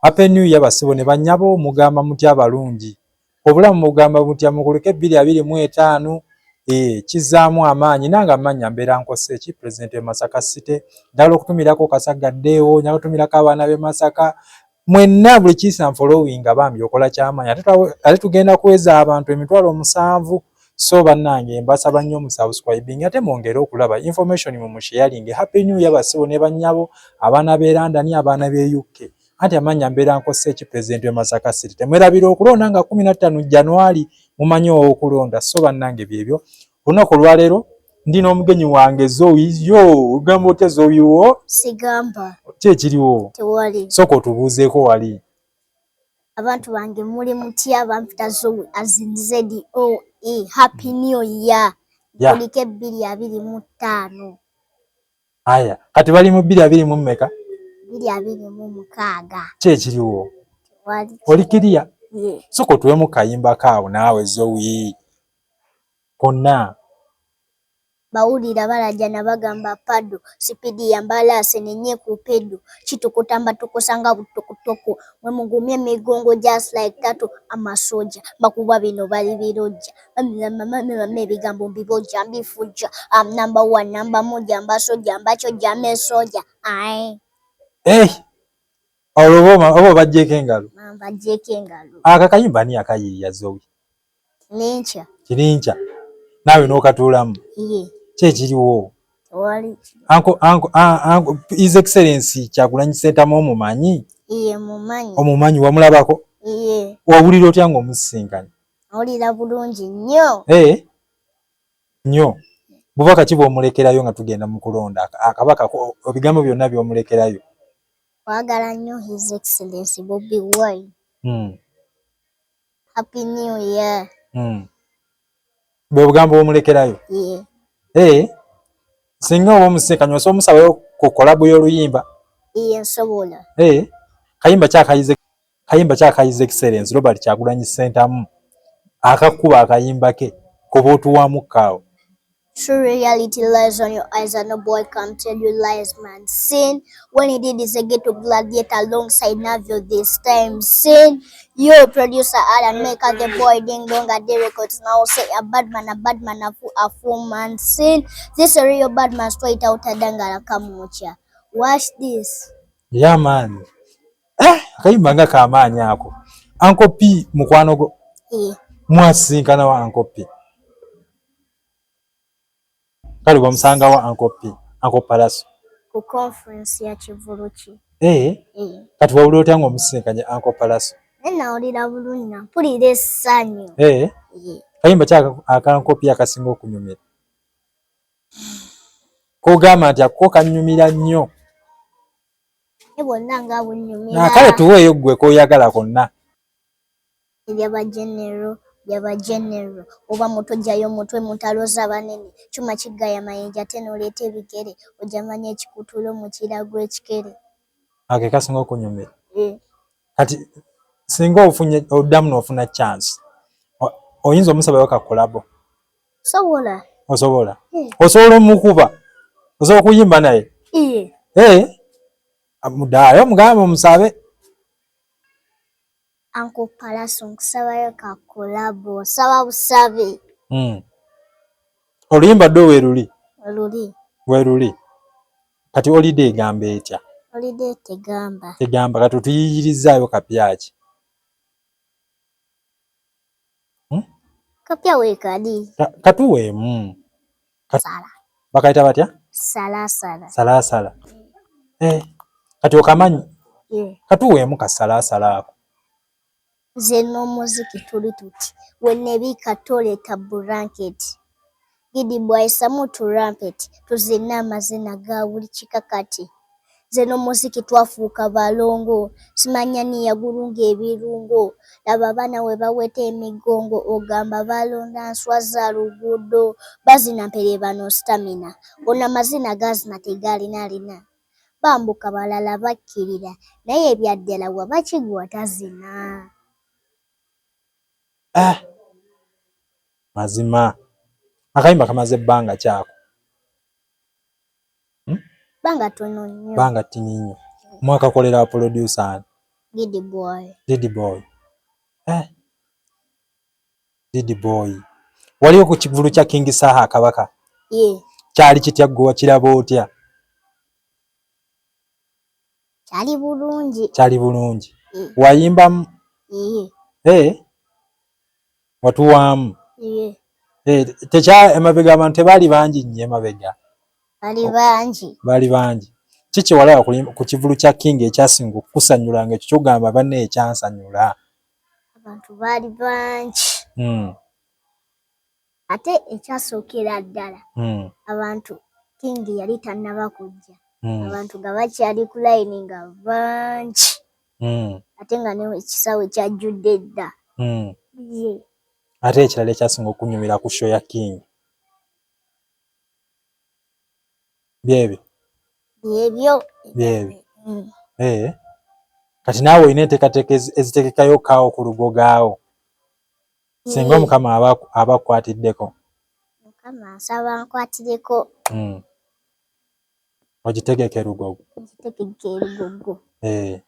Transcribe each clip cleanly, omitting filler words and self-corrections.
Happy New Year basibo ne bannyabo, mugamba mutya abalungi? Obulamu mugamba butya? Mukulike 2025, kizzaamu amaanyi. Nange amannya mbeera nkose ki President e Masaka City. Njagala okutumirako Kasagaddeewo, njagala okutumirako abaana b'e Masaka mwenna, buli kiisa nfollowinga. Bambi okola kyamaanyi, ate tugenda kuweza abantu 70,000. So bannange, mbasaba nnyo musubscribing ate mwongere okulaba information mu musharing. Happy New Year basibo ne bannyabo, abaana b'e London, abaana b'e UK. Anti amannya mbeera nkose ki President we Masaka City. Temwerabira okulonda nga 15 January, mumanyi owokulonda. So bannange, byebyo. Olunaku olwaleero ndi n'omugenyi wange Zoe. Yo, ogamba otya Zoe wo? Sigamba. Ki ekiriwo? Tewali. Sooka otubuuzeeko wali. Abantu bange, muli mutya? Bampita Zoe, as in Zoe. Happy New Year. Kuliko 2025. Aya, kati bali mu bbiri abiri mu mmeka? 2026. Ki ekiriwo? Tewali. Oli kiriya? Ye. Sooka otuwemu kayimba kaawo naawe Zoe konna. Bawulira balajana, bagamba pado sipidi ya mbalaasi nenye ku pedo kitokota, mbatokosa nga butokotoko. Mwe mugumye emigongo just like tato. Amasoja bakuba bino bali birojja, mama, ebigambo mbibojja, mbifujja. Am number one, namba moja, mbasojja, mbachojja, mesoja ae. Eh, olwo oba obaggyeko engalo? Mbaggyeko engalo. Aka kayimba ani akayiiya, Zoe? Nenkya. Kirinkya naawe n'okatuulamu? Ye. Ki ekiriwo? Tewali. Uncle His Excellency Kyagulanyi Ssentamu omumanyi? Iye, mumanyi. Omumanyi, wamulabako? Iye. Wawulira otya ng'omusisinkanye? Awulira bulungi nnyo. Eh, nnyo. Bubaka ki bw'omulekerayo nga tugenda mu kulonda? Akabaka, ebigambo byonna by'omulekerayo. Kwagala nnyo His Excellency Bobi Wine. Happy New Year. Bwe bugambo bw'omulekerayo? Yeah. Eh, singa oba omusisinkanye, osobola omusabayo ku collabo y'oluyimba? Iye, nsobola. Eh, kayimba kyakayize, kayimba kyaka His Excellence Robert Kyagulanyi Ssentamu akakuba, akayimba ke koba otuwaamu kaawo. True reality lies on your eyes, and no boy can tell you lies, man. Sin when he did is a ghetto gladiator alongside Navio this time. Sin, you producer Alan Maker, the boy ding dong at the records now say a bad man, a bad man, a fool man. Sin, this a real bad man straight out of Dangala Kamucha. Watch this. Yeah man. Eh, akayimba nga kamaanyi ako. Uncle P mukwano gwo? Yeah. Mwasisinkana wa Uncle P? Kale bamusangawa Uncle P, Uncle Palaso? Ku conference ya Kivuluki. Eh, Eh. kati wawulira otya ng'omusisinkanye Uncle Palaso? Naye nawulira bulungi, nga mpulira essanyu. Eh, Yeah. kayimba ki aka Uncle P akasinga okunyumira? Kogamba nti ako kannyumira nnyo. Ne bonna nga bunnyumira. Na kale tuweeyo ggwe k'oyagala konna. Ebyaba genero, byaba genero, oba muto jjayo mutwe mu ntalo z'abanene, kyuma kigaya mayinja ate n'oleeta ebigere, ojja manya ekikutulo mu kirago ekikere. Ake kasinga okunyumira? Eh. Kati singa ofunye, oddamu n'ofuna chance, oyinza omusabayo ka collabo? Sobola. Osobola? Eh. Osobola omukuba? Osobola okuyimba naye? Iye. Eh, mudaayo omugambe omusabe. Uncle Palaso, nkusabayo ka collabo, nsaba busabe. Oluyimba ddo weeruli? Luli. Weeruli. Kati olidde egamba etya? Olidde tegamba. Tegamba. Kati otuyiyirizaayo kapya ki? Kapya weekali. Katuweemu. Sala. Bakayita batya? Salasala. Salasala. Eh, kati okamanyi? Yeah. Katuweemu kasalaasala ako. Nze n'omuziki tuli tuti, wenebiika toleeta buranketi, gidi bwayisamu turampeti, tuzina amazina ga buli kika. Kati nze n'omuziki twafuuka balongo, simanya ni yagulunga ebirungo. Laba abaana we baweta emigongo, ogamba balonda nswa za luguudo. Bazina mpere bano stamina, ono amazina gazina tegalina alina bambuka, balala bakkirira, naye ebyaddala wabakigwa tazina. Eh, mazima akayimba kamaze ebbanga kyako? Bbanga tono nnyo. Bbanga ttini nnyo. Mwakakolera producer ani? Gidi Boy. Gidi Boy. Eh. Gidi Boy. Waliwo ku kivulu kya King Saha Kabaka? Ye. Kyali kitya gwe wakiraba otya? Kyali bulungi. Kyali bulungi. Wayimbamu? Ye. Eh. Watuwaamu? Ye. Eh, tekya emabega abantu tebaali bangi nnyo emabega. Bali bangi. Bali bangi. Kiki walaba ku kivulu kya King ekyasinga okukusanyula nga ekyo kyogamba banne ekyansanyula? Abantu baali bangi. Ate ekyasookera ddala abantu King yali tannaba kujja. Abantu nga bakyali ku layini nga bangi. Ate nga n'ekisaawe kyajjudde dda. Ye. Ate ekirala ekyasinga okunyumira ku show ya King? Byebyo. Byebyo. Byebyo. Eh. Kati naawe olina enteekateeka ezitegekayo kaawo ku lugogaawo? Singa Omukama aba akukwatiddeko. Mukama nsaba nkwatireko. Ogitegeke Lugogo. Ngitegeke Lugogo. Eh.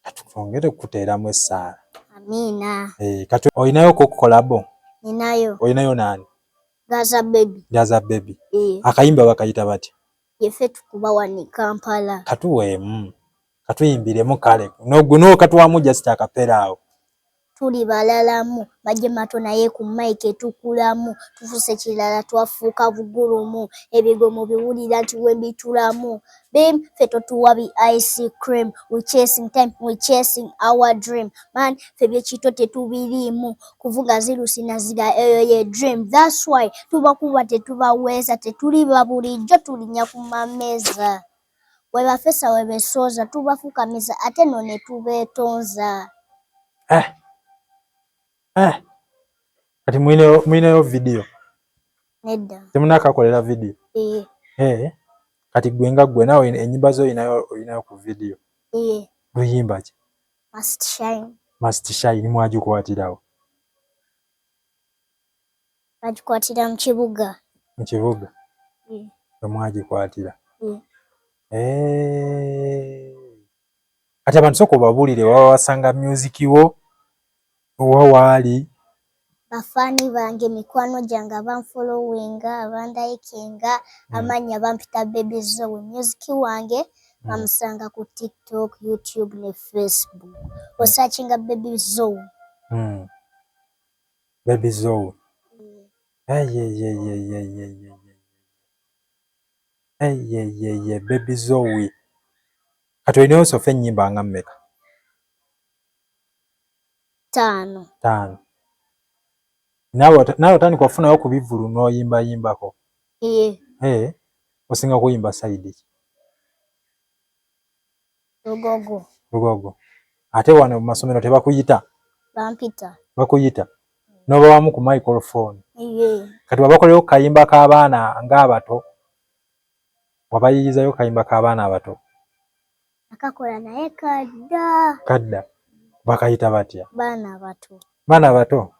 Kati twongere okukuteeramu essaala. Amiina. Eh, kati olinayo ko collabo? Ninayo. Olinayo nani? Gaza Baby. Gaza Baby. Eh. Akayimba bakayita batya? Yeffe tukuba wano e Kampala. Katuweemu. Katuyimbiremu kale. N'oguno katuwamu just akapera awo. Tuli balalamu majje mato naye ku mic tukulamu tufuse kirala twafuuka bugulumu ebigo mubiwulira nti wembitulamu bim ffe totuwa bi ice cream, we chasing time, we chasing our dream man, ffe byekito tetubiriimu kuvuga zirusi naziga eyo ye dream, that's why tubakuba tetubaweesa tetuliba bulijjo tulinnya ku mameeza webafesa webesooza tubafukamiza ate no ne tubeetonza. Eh. Eh. Kati mulinayo video? Nedda. Temunakakolera video? Eh. Eh. Kati gwe nga gwe naawe ennyimba zo olinayo ku video? Eh. Luyimba ki? Must Shine. Must Shine mwagikwatirawo? Bagikwatira mu kibuga. Mu kibuga? Eh. Mwagikwatira? Eh. Eh. Kati abantu sooka obabuulire waba wasanga music wo owa waali. Bafaani bange, mikwano gyange abanfollowinga, abandayikinga, amannya bampita Baby Zoe. Music wange bamusanga ku TikTok, YouTube ne Facebook. Osearchinga Baby Zoe. Baby Zoe. Eyeyeyeyeyeye. Eyeyeye Baby Zoe. Kati olinayo so far ennyimba nga mmeka? 5. 5. Naawe otandika okufunayo ku bivvulu n'oyimbayimbako? Ee. Eh, osinga kuyimba side ki? Lugogo. Lugogo. Ate wano mu masomero tebakuyita? Bampita. Bakuyita? N'obawamu ku microphone? Ee. Kati wabakolerayo ku kayimba k'abaana ng'abato? Wabayiiyizayo kayimba k'abaana abato? Akakola naye kadda. Kadda. Bakayita batya? Baana bato. Baana bato?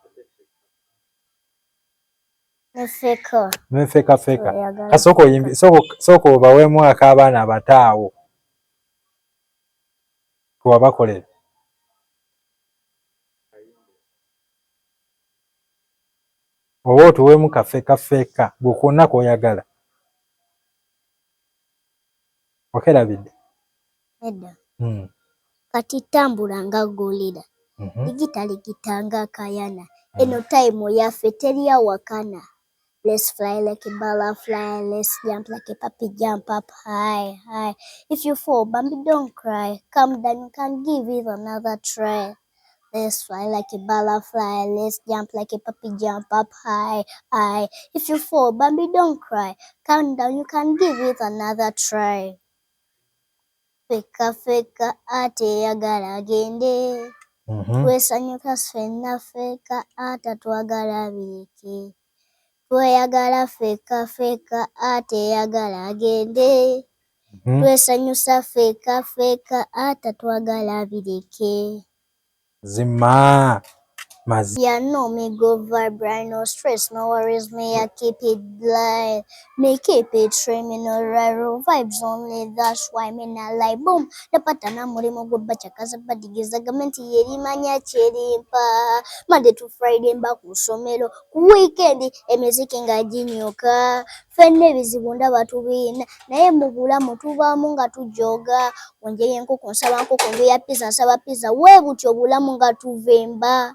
Ne feka. Ne feka feka. Oyagala Kasooka oyimbi, sooka obaweemu ak'abaana abato awo. Wabakolera. Oba otuweemu kafeka feka gwe kwonna k'oyagala. Okerabidde? Nedda. Kati tambula nga gorilla. Ligita ligita nga kayana. Eno time yaffe teri awakana. Let's fly like a butterfly, let's jump like a puppy, jump up high, high. If you fall, Bambi, don't cry. Calm down, you can give it another try. Let's fly like a butterfly, let's jump like a puppy, jump up high, high. If you fall, Bambi, don't cry. Calm down, you can give it another try. Feka feka ate yagala agende. Twesanyuka ffenna feka ate twagala bireke. Tweyagala feka feka ate yagala agende. Twesanyusa feka feka ate twagala bireke. Zima. Mazi. Yeah, no, me go vibe right, no stress, no worries, me I keep it blind. Me keep it streaming, no raro vibes only, that's why me not like boom. Napata na mulimu gwe bachakaza badigiza gavumenti yerimanya kyerimpa. Monday to Friday mba ku ssomero, ku weekend emiziki nga ginyoka. Ffenna ebizibu ndaba tubiina, naye mu bulamu tubaamu nga tujoga. Wenjeya enkoko nsaba nkoko, njoya pizza nsaba pizza, weebutyo obulamu nga tuvemba.